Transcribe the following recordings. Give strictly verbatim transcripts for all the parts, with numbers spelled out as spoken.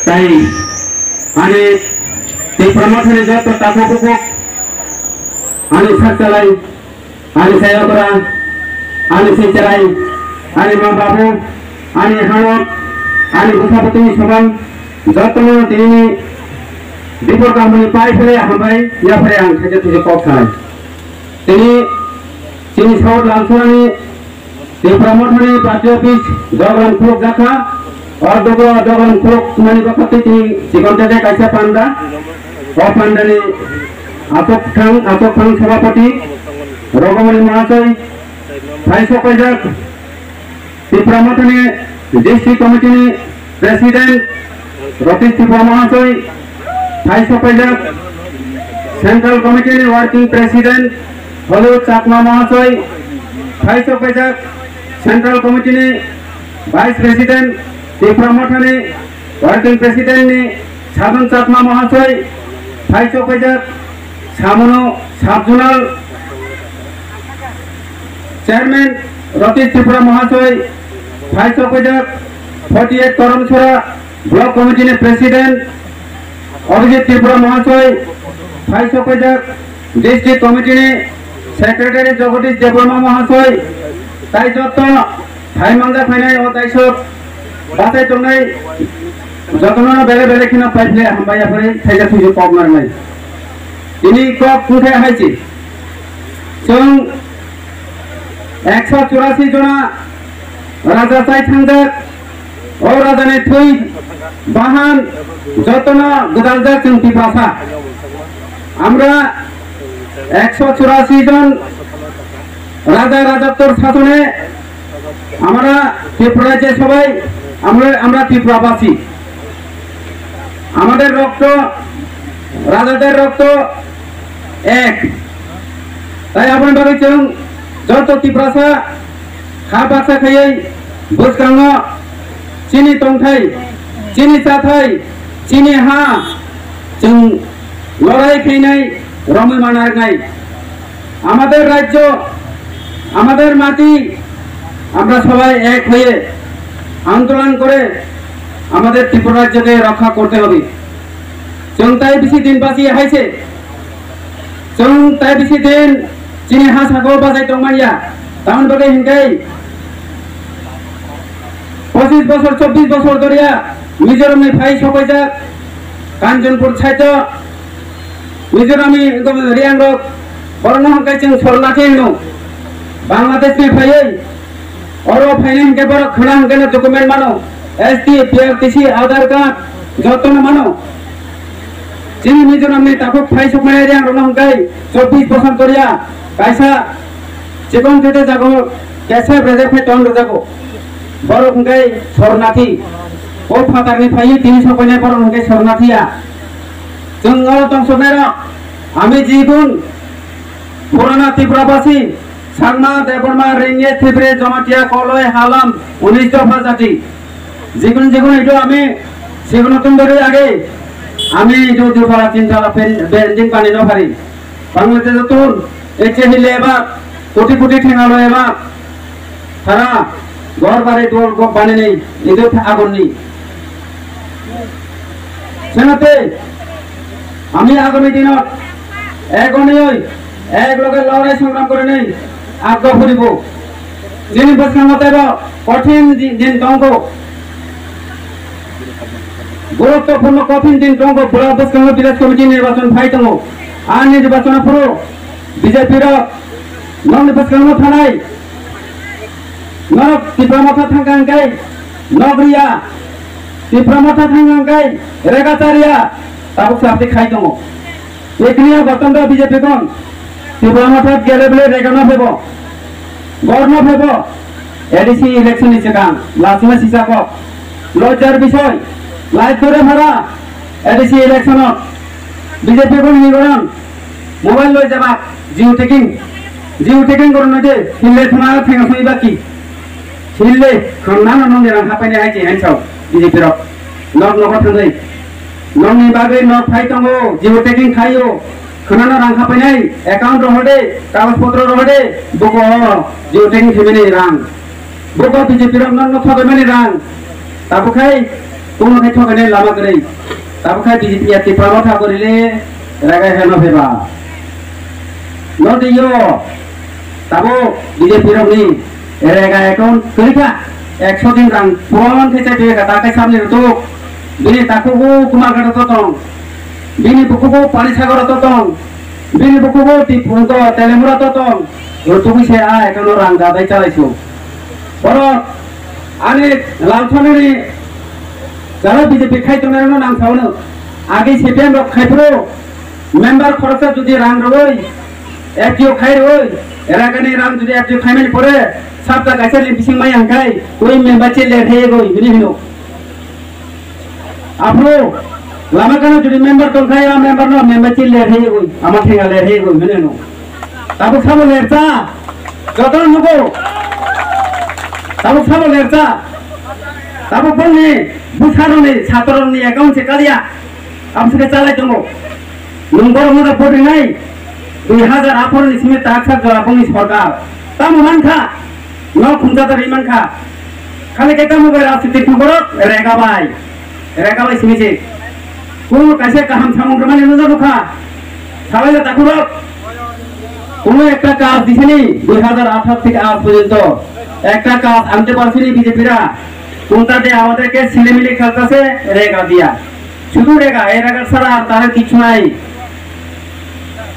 Tai ani Tipra Mothani joto takhuk bukhuk, ani sakchalai, ani sayokra, ani sengcharai, ani ma babu, ani hanok, ani bwsa bwtwini sobang jotono tinini bipor kaham ni pai phre hambai yaphre ang thaisa thaisa kok sanai. Tini chini South Lamsarani Tipra Mothani party office dogan khuluk jakha. O dogo dogan khuluk mani bwkha twi tini chikon tete kaisa panda. O pandani asok thang, asok thang sabhapati Rogomoni Mahasoi, phai sokpaijak. Tipra Mothani District Committee ni President Ratish Tripura Mahasoi, phai sokpaijak. Central Committee ni Working President Hollywood Chakma Mahasoi, phai sokpaijak. Central Committee ni Vice President Tipra Mothani Working President ni Sadhan Chakma Mahasoi, phai sokpaijak. Samono Sub Zonal Chairman Ratish Tripura Mahasoi, phai sokpaijak. Forty eight Karamchara Block Committee ni President Abhijit Tripura Mahasoi, phai sokpaijak. District Committee ni Secretary Jagadish Debbarma Mahasoi, tai joto phai manjak phainai o taisok bachai tongnai jotono bele bele kheno pai phle hambai yaphre thaisa thuju kok narnai. Tini kok kungkhe hai se. Chwng ekso churasi jona raja chai thangjak. O rajani thwi bahan jotono gwdaljak chwng Tiprasa. Amra ekso churasi jon raja rajotwr sasone আমরা ত্রিপুরা যে সবাই আমরা, আমরা ত্রিপুরাবাসী, আমাদের রক্ত রাজাদের রক্ত এক। তাই আপনার বাকি চলুন, যত ত্রিপুরাসা খা বাসা খাইয়ে বুঝকাঙ্গ চিনি টংথাই, চিনি চাথাই, চিনি হা, চুন লড়াই খাইনাই রমে মানার নাই। আমাদের রাজ্য, আমাদের মাটি, আমরা সবাই এক হয়ে আন্দোলন করে আমাদের ত্রিপুরা রাজ্যকে রক্ষা করতে হবে। Chwng tai bisi din basi haise, chwng tai bisi din chini ha saka o bachai tongmanya, tamoni bagwi hinkai pochis bosor, chobbish bosor doriya Mizoram ni phai sopaijak Kanchanpur side o Mizoram ni Riang rok, borok no hwnkai chwng sornathi hwno, Bangladesh ni phaiwi. Oro phainai hinkhe borok khwna hinkhe no document mano, S T, P R T C, Aadhaar card jotono mano. Chini Mizoram ni takhuk phai sokmani Riang rokno hinkhe chobbish bosor doriya kaisa chikon thete jago kesep rejek phai ton rwjago. Borok hinkhe sornathi. O phatarni phaiwi tini sokmani borok hinkhe sornathi ya. Chwng oro tongthoknairok, ami jibun purana Tiprabasi, Changma, Debbarma, Rengye, Thibre, Jamatia, Koloi, Halam, unis dopha jati. Jibun jibun itu ami sigun tun dori age, ami itu duphala tinthala pen-, building pani no phari. Bangladesh tun, eche hile eba, koti koti thengalo eba, Tara ghor bari dol gok banini idu agonni. Senate ami agami dinot ek oniyoi ek loge lorai songram korinei aggo phuribo. Jini bwskango tebo kothin di-, din tongo. Guruttopurno kothin din tongo, bwla bwskango village committee nirbachon phai tongo. A nirbachon phuru B J P rok nokni bwskango thanai. Norok Tipra Motha thangkha hwnkhe nogriya, Tipra Motha thangkha hwnkhe rega chariya, tabuk se apni khai tongo. Ekriya gotonda B J P kon, Tipra Motha gele bele rega no phebo, gor no phebo, A D C election ni swkang lachima sisa kok, lojjar bisoy, live dore phara A D C election o B J P kon ni goron. Mobile loi jaba, Jio tagging, Jio tagging gorno je, hille thuna thenga sui baki. Hille, khonna no nong rang hapai nai hai je, hai sao, B J P rok. Nok nok thangwi. Nokni bagwi nok phai tongo, Jio tagging khaio. Khonna no rang hapai nai, account rohode, kagoj potro rohode, buko Jio tagging khimini rang. Buko B J P rok nok nok khabai mani rang. Tabukhai, Kuno khai thokani lama kwrwi. Tabuk khai B J P ya Tipra Motha kwrwi le rega heno pheba. No de yo. Tabuk B J P rokni rega account kwrwi kha. Ekso din rang puron khe chai ka ta kai samni rutuk. Bini takugo Kumarghat to tong. Bini bukugo Panisagar to tong. Bini bukugo Tip-, Telemura to tong. Rutukwi se a account rang gadai chalaisu. Borok ani lamsanani jara B J P khai tongnai rokno nang saono. Agi C P M rok khai phuru member khoroksa jodi rang rwoi F D O khai rwoi, ragani rang jodi F D O khaimani pore sapta kaisa ni bising mai hangkai oi member che le thai goi hini hino. Aphuru lama kana jodi member tongkhai a member no member che le thai goi ama thenga le thai goi hini hino. Tabuk sabo lercha. Jotono nugo. Tabuk sabo lercha. Tabuk bongni bwsarokni, satrorokni account se kaliya. Aboni saka chalai tongo. Nwng borok no da vote rinai. Dui hazar atharo ni simi taksa jora bongni sorkar. Tamo mankha. No khumjata ri mankha. Khali khe tamo bai rajniti borok rega bai. Rega bai simi se. Kuno kaisa kaham samung rwmani nujak nukha. Sabai da takhurok. Kuno ekta kaj disini dui hazar atharo theke aaj porjonto. Ekta kaj ante parsini B J P ra. Kunta de amaderke silimili khaltase rega diya. Sudu rega, e rega sara ar tara kichu nai.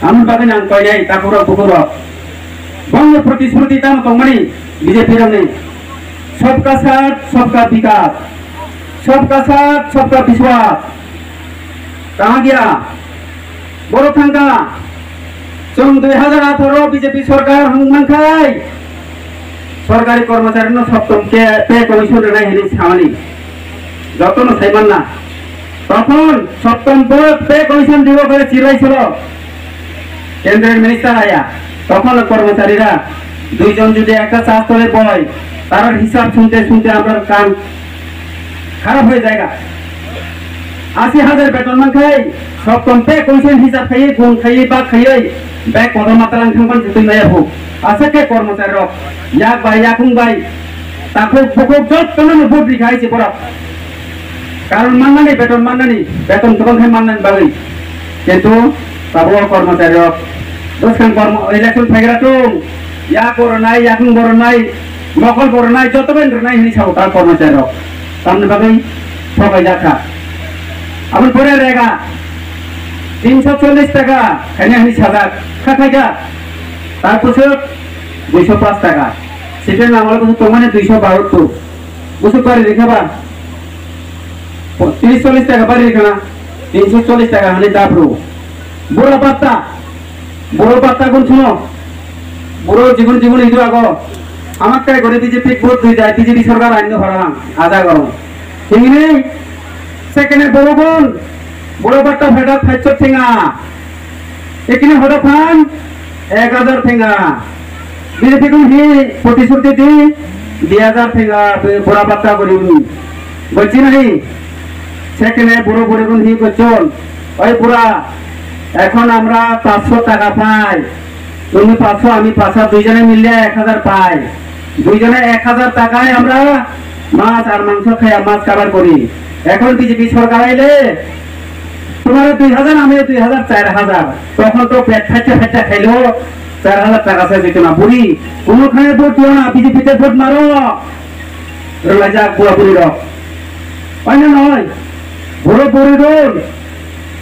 Amoni bagwi nang koinai takhurok bukhurok. Bongni protishruti tamo tongmani B J P rokni. Sabka saath, sabka vikas. Sabka saath, sabka vishwas. Tang ya. Borok thangkha. Chwng dui hazar atharo B J P sorkar hwnwi mankhai. Sorkari kormochari no soptom ke pay commission rwnai hwnwi samani. Jotono sai manna. Tokhon soptom bo pay commission dibo bole chilai solo. Kendriya minister aya. Tokhon kormochari ra. Duijon jodi ekta chas tole boi. Tarar hisab sunte sunte amra kam kharap hoye jayega. Ashi hajar beton mankhai, soptom pay commission hisab khaiye, gun khaiye, bak khaiye, bek kotor matalang thangpan jutui maya phu. Aswk khe kormochari rok, yak bai, yakung bai, takhuk bukhuk jottono no vote rikha hai se borok. Karon mannani, beton mannani, beton kwbang khe mannani bagwi. Kintu tabuk o kormochari rok bwskang kormo election phaigra tung, yak bo rwnai, yakung bo rwnai, mokol bo rwnai, joto bai rwnai hwnwi sao ta kormochari rok. Tamni bagwi thokai jak kha. Aboni pore rega tinso chollish taka khaina hwnwi sajak kha khaikha. Ta bwswk duiso paanch taka. Sitwng amalo bwswk tongmani duiso bahattor. Bwswk bari rikha ba? Tris chollish taka bari rikha na? Tinso chollish taka hwnwi dapru. Bura batta. Bura batta gun suno. Bura jibon jibon idu ago. Amak kai gore B J P vote dui jai, B J P sorkar aino hora hang. Aja goro. Hingni second e boro gun. Bura batta pheda phaitso thenga. Ekini hoda phan ek hajar thenga. B J P kun hi protishruti di dui hajar thenga bura batta gori uni. Bocchi nahi? Sekene buro buri kun hi gochon. Oi bura, ekhon amra pachsho taka pai. Tumi pachsho, ami pachsho, duijone mille ek hajar pai. Duijone ek hajar takai amra mas ar mangso khaiya mas kabar gori. Ekhon B J P sorkar aile Tomar dui hajar, ami dui hajar, char hajar. Tokhon to pet phacha phacha khailo, char hajar taka se jitona buri. Kuno khane vote diyo na, B J P te vote maro. Rwlaijak bura buri rok. Oino noi. Bura buri rok.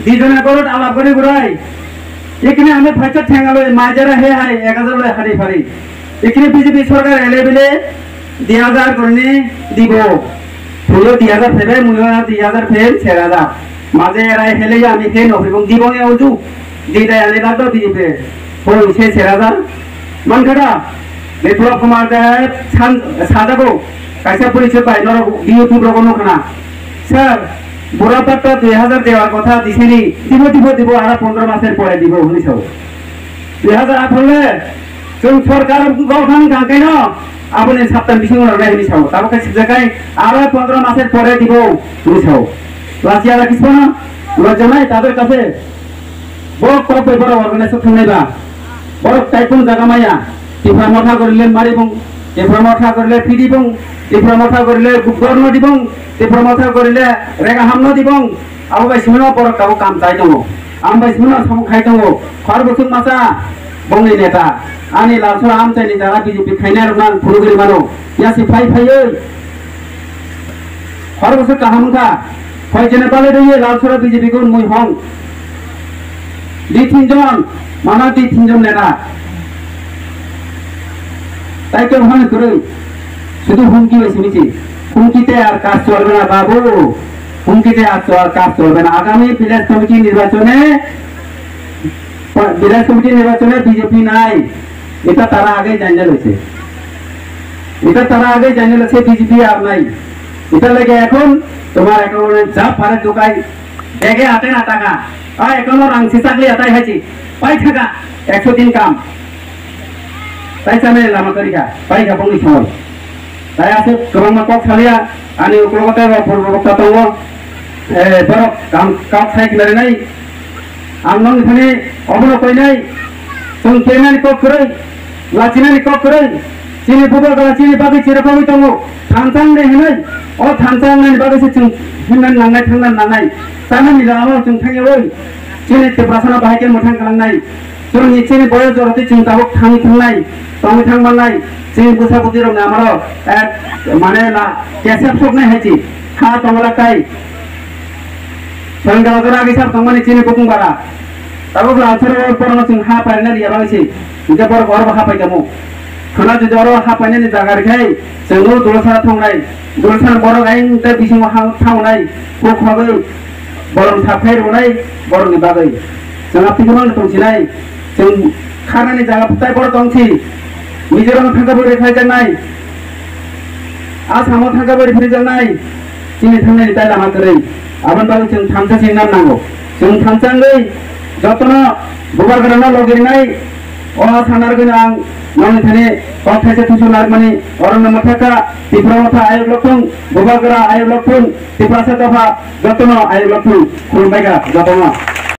Di jona gorot alap gori burai. Ekini ami phacha thenga loi, majara he hai, ek hajar loi hari phari. Ekini B J P sorkar ele bile dui hajar korni dibo. Muyo dui hajar phebe, muyo dui hajar phem, ser hajar. Maje erai hele ya ami phem no phibong dibo ya uju. Di dai ale lado B J P. Bo se ser hajar. Man kada. Biplab Kumar de san sajago. Kaisa puri se bai norok YouTube rogo no khana. Sir, bura patta dui hajar dewar kotha disini. Dibo, dibo, dibo, ara pondro maser pore dibo, huni sao. Dui hajar atharo le chwng sorkar gothan kangkaino aboni sapta bisingo rwnai hwnwi sao. Tabuk khe sibjakai aro pondro maser pore dibo hwnwi sao. Lachiya la kismano lojjanai tader kache bo kok bai borok organize thangnai ba. Borok tai kung jaga maya. Tipra Motha gorile mari bung Tipra Motha gorile phi dibong, Tipra Motha gorile gor no dibong, Tipra Motha gorile rega ham no dibong. Abo bai simi no borok tabuk kam chai tongo. Ang bai simi no samung khai tongo. Khor bwswk masa bongni neta. Ani Lalsora amchaini jaga B J P khainai rok nang phunugri mano. Yasi phai phaiwi. Khor bwswk kaham wngkha. Phai jene bale rwiwi Lalsora B J P gun mui hong. Di tinjon, mana di tinjon neta. Tai kebo hano kwrwi. Sudu humki bai simi si. Humkite ar kaj cholbe na babu. Humkite ar chol-, kaj cholbe na. Agami village committee nirbachone, village committee nirbachone B J P nai. Eta tara age janya loise. Eta tara age janya loise B J P ar nai. Eta lage ekhon tomar account-o ja phare dukai bege ate na taka. A account-o rang si chakli atai hachi. Pai thaka ekso din kam. Tai chame lama karika. Pai kha bongni somoi. Tai aswk kwbangma kok salia, ani uklogo tei rok purbo bokta tongo. Eh, borok kam, kok sai khlarinai. Ang nokni thani obono koinai. Chwng kemani kok kwrwi, lachinani kok kwrwi. Chini bubagra chini bagwi chirapagwi tongo. Thansa wngnai hinwi. O thansa wngnani bagwi se chwng himnani nangnai, thangnani nangnai. Chanani lama chwng thangyawi. Chini Tiprasano bahai khe mwthang kwlangnai. Chwngni chini boyos joroti chwng tabuk thangwi thangnai, tongwi thang mannai, chini bwsa bwtwi rokni amaro, eh, mane la, kesep soknai hai chi, ha tongla kai. Chwng dala dala agi sab tongmani chini bukung bara. Tabuk la aswrwng borokno chwng ha paina riya bagwi si, hwnkhe borok oro bo ha pai tamo. Khwna jodi oro ha painani jaga rwkhai, chwng o dulsa thongnai, dulsa borok ayang tei bisingo ha thangnai, kok khagwi bolong thap khai rwnai borokni bagwi. Chwng aphi kwbangno tongsinai, chwng kharnani jaga tai borok tongsi, Mizoram thangkha bwrwi phaijaknai, Asamo thangkha bwrwi phaijaknai, chini thangnani tai lama kwrwi. Aboni bagwi chwng thansa se wngna nango. Chwng thansa wngwi jotono bubagrano logi rwnai. O sana rwgwino ang nokni thani kok thaisa thusu narwkmani, orono mwthakha Tipra Motha ayuk lokthung, bubagra ayuk lokthung, Tiprasa dopha jotono ayuk lokthung. Khulumbaikha jotono.